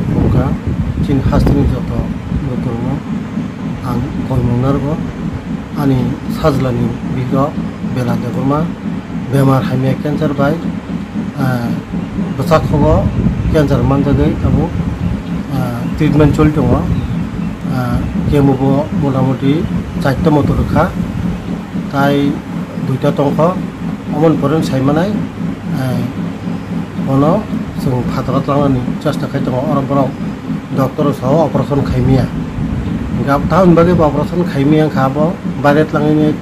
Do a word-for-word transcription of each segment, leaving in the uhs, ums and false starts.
Phungkha chini hasteni joto lukurokno ang koimung narwgo. Ani sajlani bihik Bela Debbarma bemar hamya cancer bai, ah, bwsakhogo cancer manjagwi abo, ah, treatment choli tongo. Ah, chemo bo motamoti charta moto rwkha, tai duita tongkho. Omoni pore sai manai, eh, bono chwng phataro tlangnani chesta khai tongo. Oro borok doctor o sao operation khai maya. Hingkhe abo tamoni bagwi bo operation khai maya wngkha, abo baire tlangwi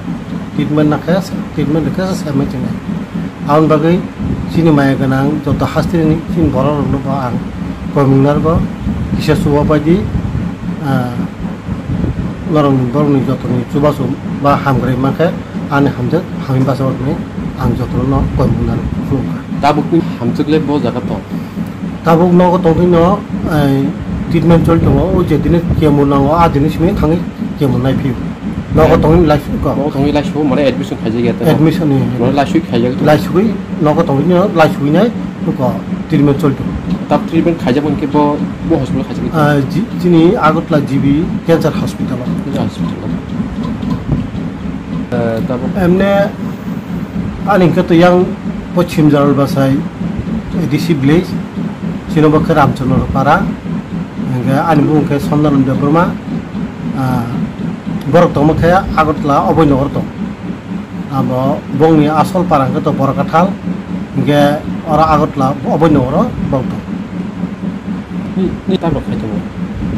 treatment nakhe, treatment rwkhe se sai manai. Aboni bagwi chini maya gwnang joto hasteni chini borok rokno bo ang koimung narwgo, kisa chubabaidi, ah, norokni borokni jotoni chubachu ba hamkrai mankhe ani hamjak hamya bachao hinwi ang jotono koimung narwgo khulumkha. Tabukni hamjak le bo jaga tong? Tabuk nogo tongwino, eh, treatment choli tongo, o je dine chemo nango, a dine simi thangwi chemo naiphio. Nogo tongwi laisuk kha. Nogo tongwi laisuk mane admission khaijak ya tei? Admission ni. Mane laisuk khaijak to? Laisugwi nogo tongwino laisugwi nai, uko treatment choli tongo. Tab treatment khaijak mankhe bo, bo hospital khaijak ya? Ah, ji-, chini Agartala G B Cancer Hospital o. Cancer Hospital. Eh, tabuk? Emne ani hwnkhe to yang Poschim Jalal Basai, A D C village, chini bo khe Ramchandra Para, hwnkhe ani bumung khe Sondaram Debbarma, ah, borok tongma khe Agartala Abhoynagar tong. Abo bongni asol para hwnkhe to Borakathal, hwnkhe oro Agartala Abhoynagar o borok tong. Ni, ni tabok khai tongo?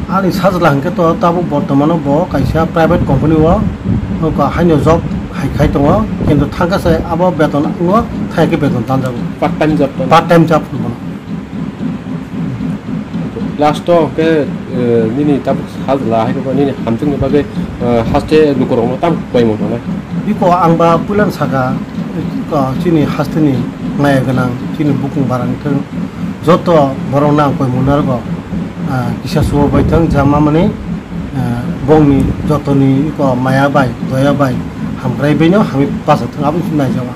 Ani sajla hwnkhe to tabuk bortomano bo kaisa private company o, o ka haino job hai khai tongo, kintu thangkhe se abo beton wngo, thangkhe beton tanjago. Part time job to? Part time job bono. Last o hwnkhe, eh, nini tabuk sajla hai khe nini hamjakni bagwi, eh, haste lukurokno tamo koimung tongnai? Biko ang ba puilan saka, ko chini hasteni maya gwnang, chini bukung barani thung, joto borokno ang koimung narwgo, ah, kisa subo bai thung, jama mani, ah, bongni jotoni ko maya bai, doya bai, hamkrai baino hamwi bacha thung, aboni simi naijago.